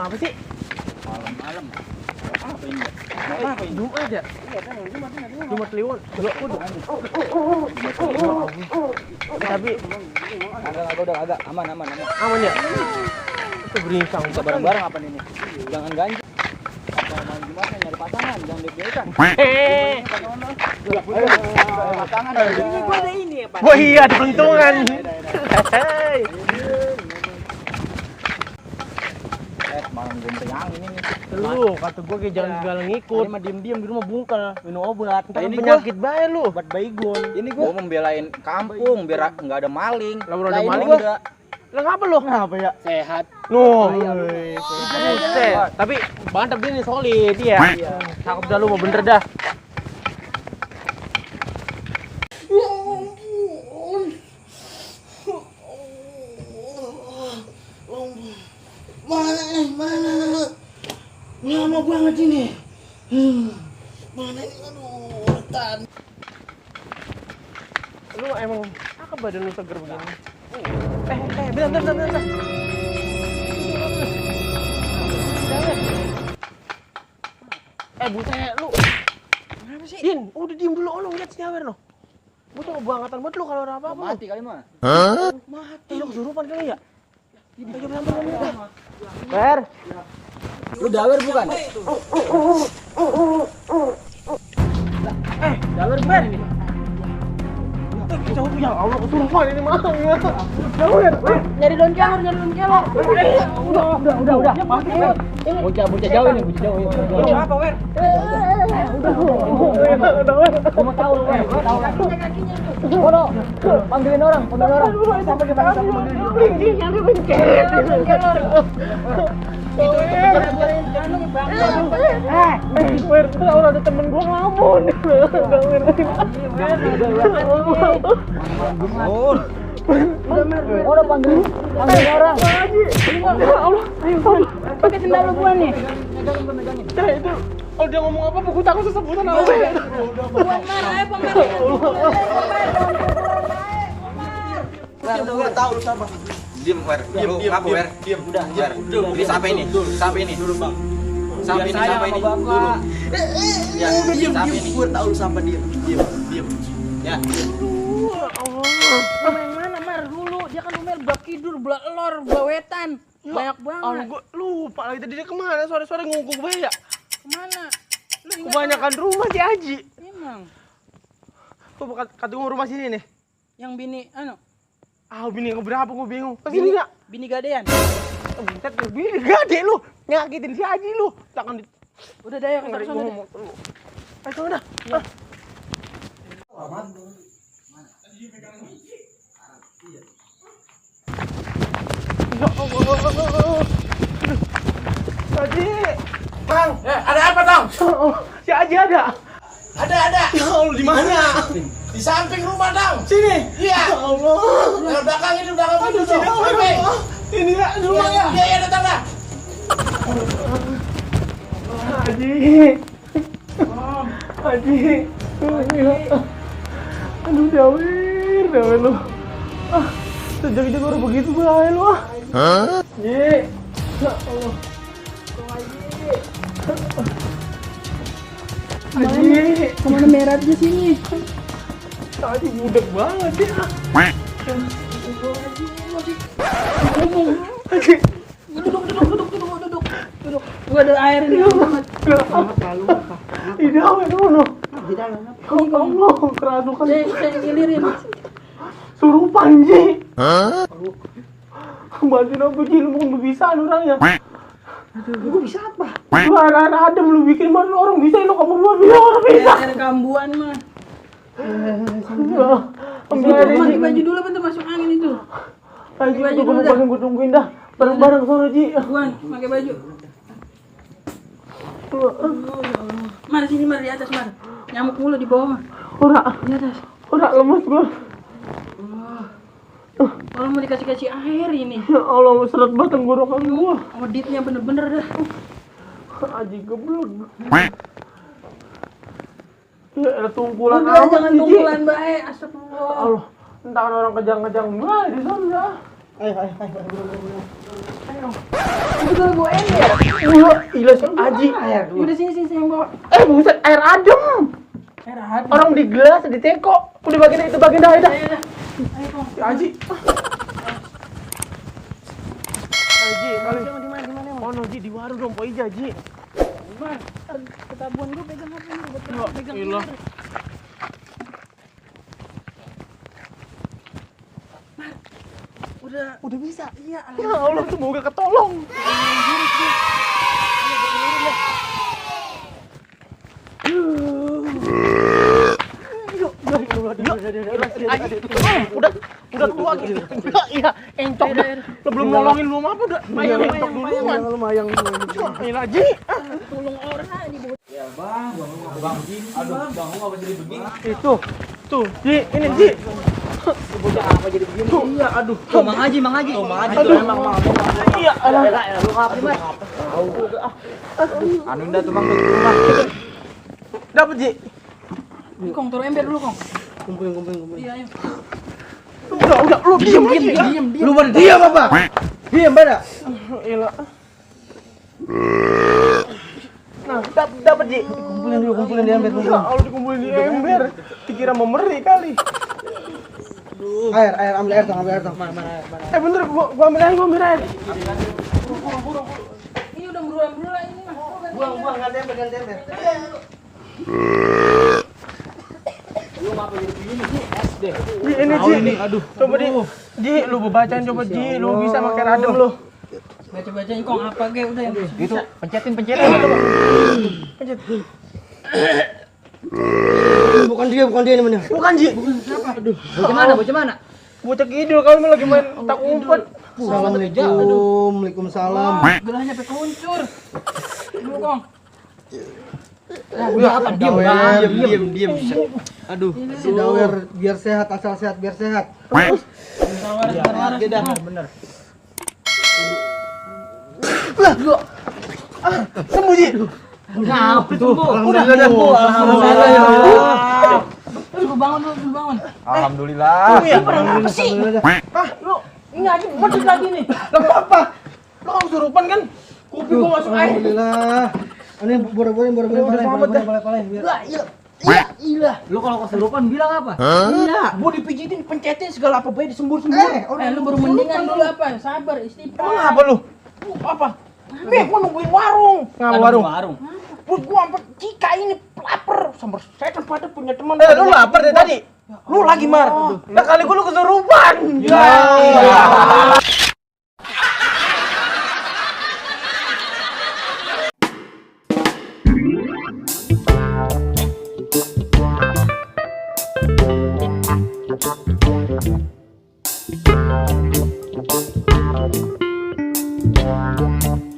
apa sih? Malam-malam. Apa ini? Apa ini? Jumat ya? Iya kan, Jumat. Jumat Kliwon. Jelok kudu. Tapi udah agak aman. aman ya? Itu beringsang. Kita bareng-bareng apa ini? Jangan ganjil. Kalau malam Jumatnya nyari pasangan, jangan deg-degan. Pasangan. Ini gua ada ini ya, Pak. Wah iya, ada peruntungan. Hei. Malam gonteng ini nih. Lu kata gua kayak jangan segala ngikut. Ini mah diem-diem di rumah bungkel, minum obat. Entar penyakit bae lu. Obat baygon. Ini gua membelain kampung biar enggak ada maling. Lah ada maling enggak. Lah ngapa lu? Ngapa ya? Sehat. Nuh. Buset. Tapi mantap dia nih, solid ya. Iya. Cakep dah lu, mau bener dah. Mana? Lama banget ini. Mana ini? Aduh, tan. Lu emang cakep badan lu seger begini. Bentar. Buset lu. Kenapa sih? Din, udah diem dulu lu lihat si Awer lo. Bocah kebangetan banget lu kalau ada apa-apa. Mati kali mah. Mati lu kesurupan kali ya? Ayo berantar. Wer. Lu dawer bukan? Dawer ber ini. Jauh ya Allah kesurupan ini mah. Jauh ya. Nyari daun kelor. Udah. Bocah jauh ini, Lu apa, Wer? Gua mau tahu, Wer. Kakinya itu. Bodoh. Panggilin orang. Sampai ke bangsa panggilin. Wer, kalau ada temen gua ngelamun. Udah panggilin orang. Allah, ayo. Pakai sendal lu gua nih. Itu kalau dia ngomong apa, gua takut sesebutan apa. Buat marah ayo pamer. Udah tahu lu siapa. Diam, Wer. Ngapa, Wer? Diam. Udah. Ini sampai ini. Dulu, Bang. Sampai ini. Dulu. Ya, sampai ini. Gua tahu lu siapa, diam. Ya. Rumah yang mana, Mar? Dulu dia kan rumah bab kidur, bab elor, bawetan. Banyak banget. Gua lupa lagi tadi dia kemana, sore-sore ngungkuk bae ya. Kemana? Lu ingat Kebanyakan rumah si Haji. emang Tuh kata gua rumah sini nih. yang bini Bini keberapa gua bingung. Kesini enggak? bini gadean. Buset, bini gede lu. Nyakitin si Haji lu. Jangan di Udah deh, kita ngeri kesana deh. ngomong lu. Ayo sana dah. Ya Allah. Haji. Bang, Ada apa dong? si Haji ada. Ada. Ya Allah, di mana? Di samping rumah dong. Sini. Iya. Ya Allah. Yang belakang itu belakang Aduh, itu. sini Samping. ini ya dua ya. Iya, datang dah. Haji. Haji. Aduh, Dawir lu. Sejak baru begitu bahaya lu. Haji. Ya Allah. Haji. Kemana merah aja sini? Haji budek banget ya. Haji. Duduk. Gua ada air nih. Tidak, no. Allah, kerasukan. Saya ngilirin. Suruh panji. Bantuin aku Ji, lu bukan bisa orangnya. Gua bisa apa? Lu arah-arah adem lu bikin mana orang bisa, lu kamu buat bisa orang bisa. Air kambuan mah. Ambil air Pakai ini. baju dulu bentar masuk angin itu. Haji, gue tungguin dah. Bareng-bareng sono Ji. Buan, pakai baju. Mar sini Mar di atas Mar. Nyamuk mulu di bawah Mar. Ora, Di atas. lemes gua. Kalau mau dikasih air ini. Ya Allah, seret banget tenggorokan gua. Auditnya bener-bener dah. Haji geblek. Ya, ada tungkulan Udah amat, jangan Ji. tungkulan baik. Astagfirullah. Allah, entah orang kejang-kejang gua di sana. Ayo. Itu gue ember. Wah, gila si Aji. Udah sini yang bawa. Buset, air adem. Air adem. Orang di gelas, di teko. Udah bagian itu bagian dah. Ayo Kong. Si Aji. Aji, kali. Di mana? Mana Ji, di warung dong, Pak Ija, Ji. Mas, ketabuan gue pegang apa ini? Pegang. Gila. Udah bisa. Iya. Ya Allah, semoga ketolong. Udah tua gitu. Iya, entok dah. Lo belum nolongin lu apa udah mayang entok duluan. Lumayan. Ini Aji. Tolong orang di bawah. Aduh, bang, apa jadi begini? Itu. Tuh, Ji, ini Ji. Bocah apa jadi begini? Iya, aduh. Tuh, Mang Haji. Aduh, emang iya, Lu ngapa sih, Mas? Anu indah tuh bang, ke rumah. dapat Ji. Ini Kong, taruh ember dulu, Kong. Kumpulin. Iya, ayo. Udah, lu diam. Lu pada diam apa? Diam pada. Iya. Nah, dapat Ji. Kumpulin di ember. Ya Allah, dikumpulin di ember. Dikira memeri kali. Air, ambil air dong. Mana? Bener, gua ambil air. Ini udah berulang ini, Mas. Buang, ganti ember. Lu ngapa jadi begini sih? SD. Ji, ini Ji. Aduh. Coba Ji, lu bacain coba Ji. Lu bisa pakai radem lu. Baca-bacain Kong apa ge udah yang Gitu, pencetin coba. Pencet. Bukan dia ini mana? Bukan Ji. Bocah mana? Bocah kidul kalau lagi main tak umpet. Assalamualaikum. Waalaikumsalam. Gelahnya sampai keluncur. Dulu, Kong. Udah apa? Diam. Aduh, si Dawer biar sehat, asal sehat biar sehat. Waras. Bener. Sembuh Ji. Ngapa tuh? Alhamdulillah. Suruh bangun. Alhamdulillah. Apa sih? Lu ini aja pedes lagi nih. Lah apa? Lu kan kesurupan kan? Kopi gua masuk air. Alhamdulillah. Ini bore-bore biar. Iya. Lu kalau kesurupan bilang apa? Iya, gua dipijitin, pencetin segala apa baik disembur-sembur. Lu baru mendingan dulu apa? Sabar, istighfar. Emang apa lu? Apa? Gua nungguin warung. Ngapa warung? Perut gua sampai cika ini lapar. Sampai setan pada punya teman. Lu lapar dari tadi? Lu lagi Mar. Nah kali gua lu kesurupan. Ya. Thank you.